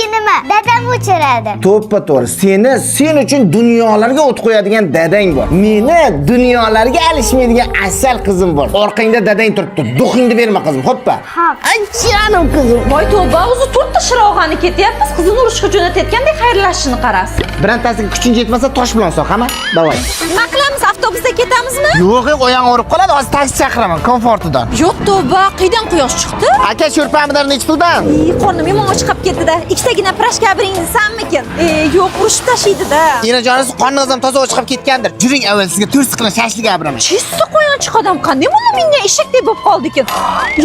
Menga nima? Dadam o'chiradi. To'ppa to'g'ri. Seni sen uchun dunyolarga o't qo'yadigan dadang bor. Meni dunyolarga alishmaydigan asal qizim bor. Orqangda dadang turibdi. Дух ingni berma qizim, hoppa. Hop. Ay jonim qizim. Voy tavba, o'zi to'rtta shirog'ani ketyapmiz, qizini urushga jo'natayotgandek xayrlashishini qarasi. Birontasiga kuching yetmasa tosh bilan soq, hama? Давай. Nima qilamiz, avtobusda ketamizmi? Yo'q, yo'q, oyog'ing og'rib qoladi. Hozir taksi chaqiraman, komfortidan. Yo'q tavba, qaydan quyosh chiqdi? Aka, sho'rpamidan nechi puldan? Ey, qornim yomon ochiqib ketdi-da. Ikkitagina прашка bering desammikin? E, yo'q, urushib tashlaydi-da. Enajonisi qorningiz ham toza ochiqib ketgandir. Yuring, avval sizga to'rt siqilgan shashlik abiraman. Чисто qo'yonchiq odam qanday buni menga eshakdek bo'lib qoldi ekan?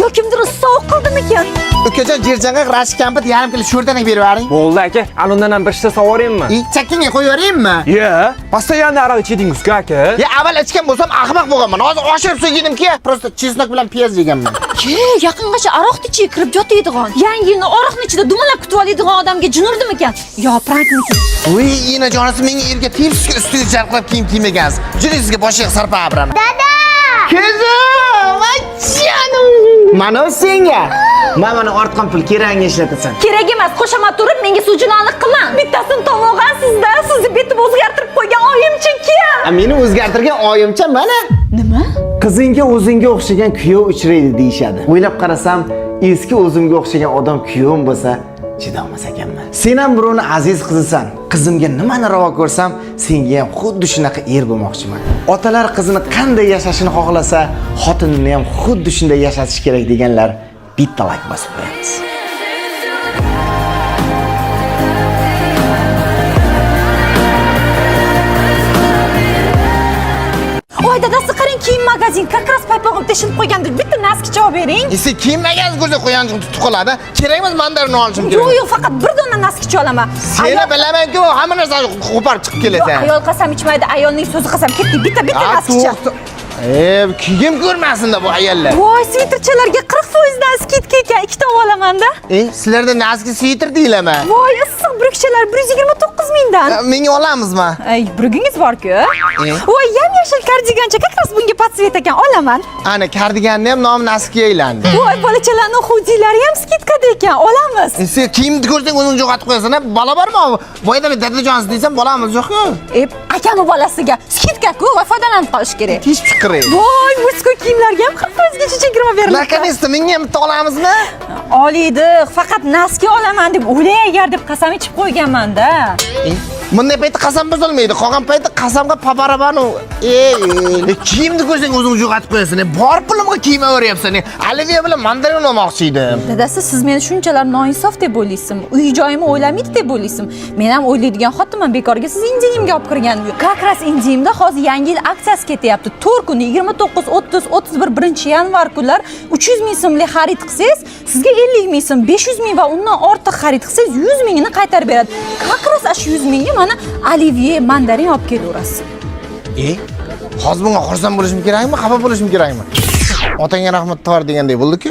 Yo kimdir sovuq qildimikan? Ukajon, jerjang'a rashk kampit yarim kilo sho'rdanak berib yuboring. Bo'ldi aka, ana undan ham bir shishta sovoraymi? E, chakkangga qo'yib yuboraymi? Ye, постоянно aroq ichadingiz-ku aka. Ya avval ichgan bo'lsam ahmoq bo'lganman. Hozir oshirib so'yganimki, просто чеснок bilan piyoz yeganman. Ke, yaqingacha aroqni ichiga kirib yotadigan, yangi yilni aroqni ichida dumalab kutib oladigan odamga jin urdimikan? Yo, prankmikan? Voy, enajonisi menga erga tepsiga ustiga jarqirab kiyim kiymagansiz. Juring, sizga boshiga sarpa abiraman. Dada! Qizim, ay jonim. Mana u senga. Mana mana ortgan pul keragingga ishlatasan. Kerak emas, qo'shama turib menga suvjinonlik qilma. Bittasini tomog'ansizda, sizni betim o'zgartirib qo'ygan oyimcha kim? A, meni o'zgartirgan oyimcha mana. Nima? Qizingga o'zingga o'xshagan kuyov uchraydi deyishadi. O'ylab qarasam, eski o'zimga o'xshagan odam kuyovim bo'lsa, chidolmas ekanman. Sen ham birovni aziz qizisan. Qizimga nimani ravo ko'rsam, senga ham xuddi shunaqa er bo'lmoqchiman. Otalar qizini qanday yashashini xohlasa, xotinini ham xuddi shunday yashatish kerak deganlar bitta like bosib qo'yamiz. Voy dadasi, qarang, kiyim magazin, как раз paypog'im teshilib qo'ygandir. Bitta носки cha olib bering. Sen kiyim magazin ko'rsa qo'yanchiq tutib qoladi. Kerak emas, mandarin olishim kerak. Yo'q, yo'q, faqat bir dona носки cha olaman. Seni bilaman-ku, hamma narsani qo'parib chiqib kelasan. Ayol qasam ichmaydi, ayolning so'zi qasam. Ketdik, bitta bitta Ha, носки cha. to'xta. E, kiyim ko'rmasin-da bu ayollar. Voy, sviterchalarga 40% dan скидка ekan, ikkita olaman-da. E, sizlarda носки sviter deyilaman. Voy, issiq brükchalar 129 mingdan. Menga olamizmi? Ay, brugingiz bor-ku. Voy, yam-yashil kardigancha как раз bunga под цвет ekan, olaman. Ana kardiganni ham nomi носки ga aylandi. Voy, bolachalarning xudilari ham скидка da ekan, olamiz. E, sen kiyimni ko'rsang o'zing jo'xatib qo'yasan, a? Bola bormi? Boyada men dadajonsi desam, bolamiz yo'q-ku. E, akami bolasiga скидка -ku, va foydalanib qolish kerak. Teshib chiqiray. Voy, мужской kiyimlarga ham 40% gacha chegirma beriladi. Наконец-то menga ham bitta olamizmi? Oliydi, faqat носки olaman deb o'lay agar deb qasam ichib qo'yganman-da. E, bunday paytda qasam buzilmaydi. Qolgan paytda qasamga paparabanu. Ey, e, kiyimni ko'rsang o'zing jo'xatib qo'yasan. E, bor pulimga kiyim olaveryapsan. E, Olivia bilan mandarin olmoqchi edim. Dadasi, siz meni shunchalar noinsof deb o'ylaysizmi? Uy joyimni o'ylamaydi deb o'ylaysizmi? Men ham o'ylaydigan xotinman, bekorga siz Indimga olib kirganim yo'q. Как раз Indimda hozir yangi yil aksiyasi ketyapti. 4 kuni 29, 30, 31 1 yanvar kunlar 300 ming so'mlik xarid qilsangiz, sizga 50 ming so'm, 500 ming va undan ortiq xarid qilsangiz 100 mingini qaytarib beradi. Как раз shu 100 mingga mana olivye, mandarin olib kelaverasiz. E, hozir bunga xursand bo'lishim kerakmi, xafa bo'lishim kerakmi? Otangga rahmat tovar deganday bo'ldi-ku.